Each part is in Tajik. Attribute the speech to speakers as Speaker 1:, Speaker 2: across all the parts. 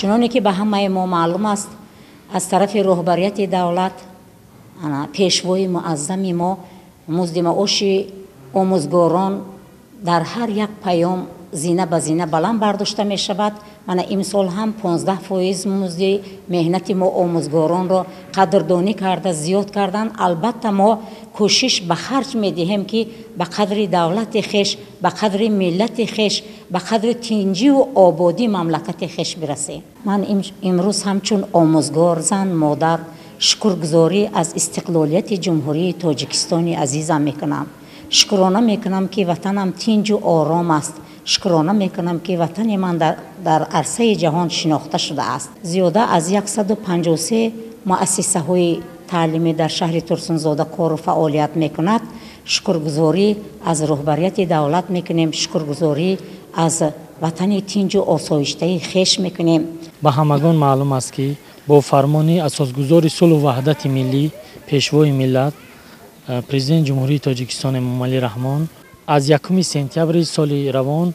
Speaker 1: Чуноне ки ба ҳамаи мо маълум аст, аз тарафи роҳбарияти давлат, пешвои муаззами мо, музди маоши омӯзгорон дар ҳар як паём зина ба зина баланд бардошта мешавад. Мана имсол ҳам 15% музди меҳнати мо омӯзгоронро қадрдонӣ карда зиёд карданд. Албатта, мо кӯшиш ба харҷ медиҳем, ки ба қадри давлати хеш, ба қадри миллати хеш, ба қадри тинҷиву ободии мамлакати хеш бирасем. Ман имрӯз ҳамчун омӯзгор, зан, модар шукргузорӣ аз истиқлолияти Ҷумҳурии Тоҷикистони азизам мекунам. Шукрона мекунам, ки ватанам тинҷу ором аст. Шукрона мекунам, ки ватани ман дар арсаи ҷаҳон шинохта шудааст. Зиёда аз 153 муассисаҳои таълимӣ дар шаҳри Турсунзода кору фаъолият мекунад. Шукргузорӣ аз роҳбарияти давлат мекунем, шукргузорӣ аз ватани тинҷу осоиштаи хеш мекунем.
Speaker 2: Ба ҳамагон маълум аст, ки бо фармони асосгузори сулҳу ваҳдати миллӣ, пешвои миллат, Президенти Ҷумҳурии Тоҷикистон Эмомалӣ Раҳмон аз 1 сентябри соли равон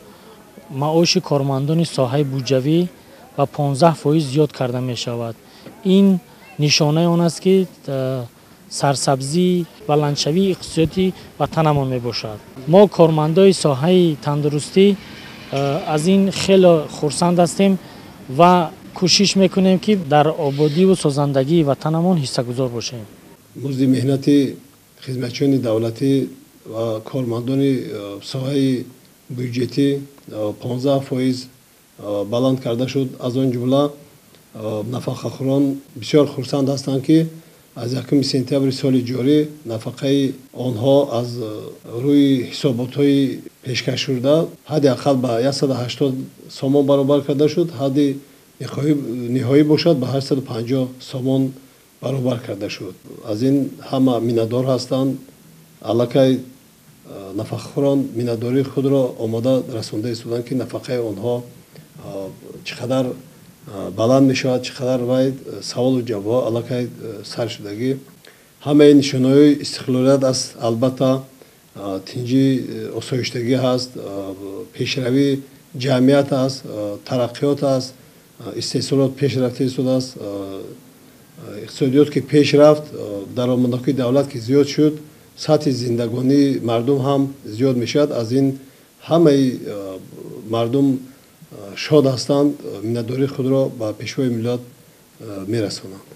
Speaker 2: маоши кормандони соҳаи буҷавӣ ба 15% зиёд карда мешавад. Ин нишонаи он аст, ки сарсабзӣ, баландшавии иқтисодиёти ватанамон мебошад. Мо, кормандои соҳаи тандурустӣ, аз ин хеле хурсанд ҳастем ва кӯшиш мекунем, ки дар ободиву созандагии ватанамон ҳиссагузор бошем.
Speaker 3: Музди меҳнати хизматчиёни давлатӣ ва кормандони соҳаи бюҷетӣ 15% баланд карда шуд. Аз он ҷумла нафақахӯрон бисёр хурсанд ҳастанд, ки аз 1 сентябри соли ҷорӣ нафақаи онҳо аз рӯи ҳисоботҳои пешкашшуда ҳадди ақал ба 180 сомон баробар карда шуд, ҳадди ниҳоӣ бошад, ба 850 сомон баробар карда шуд. Аз ин ҳама миннатдор ҳастанд. Аллакай нафақахӯрон миннатдории худро омода расонда истоданд, ки нафақаи онҳо чӣ қадар баланд мешавад, чӣ қадар. Вай саволу ҷавобҳо аллакай сар шудагӣ. Ҳамаи нишонаҳои истиқлолият аст. Албатта, тинҷӣ, осоиштагӣ ҳаст, пешравии ҷамъият аст, тараққиёт аст, истеҳсолот пеш рафта истодааст. Иқтисодиёт ки пеш рафт, даромаднокии давлат ки зиёд шуд, сатҳи зиндагонии мардум ҳам зиёд мешавад. Аз ин ҳамаи мардум шод ҳастанд, миннатдории худро ба пешвои миллат мерасонанд.